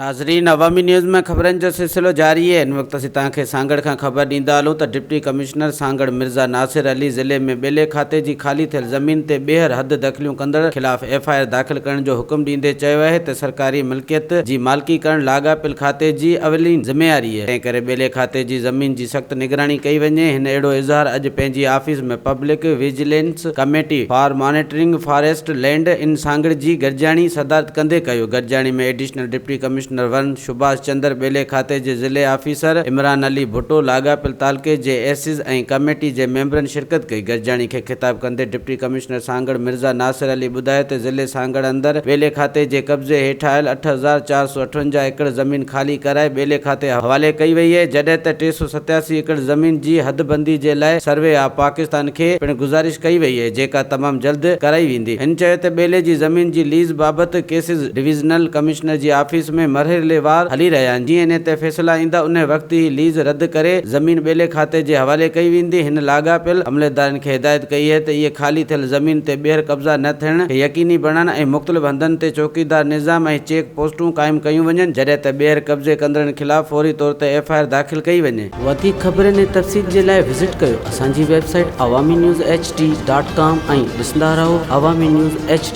ناظرين عوامي نيوز ۾ خبرن جو سلسلو جاري آهي هن وقت اسين توهان کي سانگهڙ کان خبر ڏيندا هلون ته ڊپٽي ڪمشنر سانگهڙ مرزا ناصر علي ضلعي ۾ ٻيلي کاتي جي خالي ٿيل زمين تي ٻيهر حد دخليون ڪندڙ خلاف ايف I R داخل ڪرڻ جو حڪم ڏيندي چيو آهي ته سرڪاري ملڪيت جي مالڪي ڪرڻ لاڳاپيل کاتي جي اولين ذميواري آهي تنهن ڪري ٻيلي کاتي جي زمين جي سخت نگراني ڪئي وڃي هن اهڙو اظهار اڄ پنهنجي office ۾ public vigilance committee for monitoring forest land in Sanghar جي گڏجاڻي صدارت ڪندي ڪيو. گڏجاڻي ۾ ايڊيشنل ڊپٽي ڪمشنر ون شڀاش چندر، ٻيلي کاتي جي ضلعي آفيسر عمران علي ڀٽو، لاڳاپيل تعلقي جي ايس ايز ۽ ڪميٽي جي ميمبرن شرڪت ڪئي. گڏجاڻي کي خطاب ڪندي ڊپٽي ڪمشنر سانگهڙ مرزا ناصر علي ٻڌايو ته ضلعي سانگهڙ اندر ٻيلي کاتي جي قبضي هيٺ آيل 8458 ايڪڙ زمين خالي ڪرائي ٻيلي کاتي حوالي ڪئي وئي اهي جڏهن ته 387 ايڪڙ زمين جي حدبندي جي لاء سروي آف پاڪستان کي پڻ گذارش ڪئي وئي اهي جيڪا تمام جلد ڪرائي ويندي. هن چيو ته ٻيلي جي زمين جي ليز بابت ڪيسز ڊويزنل ڪمشنر جي آفيس ۾ مرحليوار هلي رهيا آهن جيئن انهي تي فيصلا ايندا انهي وقت ئي ليز رد ڪري زمين ٻيلي کاتي جي حوالي ڪئي ويندي. هن لاڳاپيل عمليدارن کي هدايت ڪئي اهي ته اهي خالي ٿيل زمين تي ٻيهر قبضا نه ٿيڻ کي يقيني بڻائڻ ۽ مختلف هنڌن تي چوڪيدار نظام ۽ چيڪ پوسٽون قائم ڪيون وڃن، جڏهن ته ٻيهر قبضي ڪندڙن خلاف فوري طور تي ايف I R داخل ڪئي وڃي. وڌيڪ خبرن ۽ تفصيل جي لاء وزٽ ڪيو اسان جي website Awami news H D dot com ۽ ڏسندا رهو عوامي نيوز ايڇ ڊي.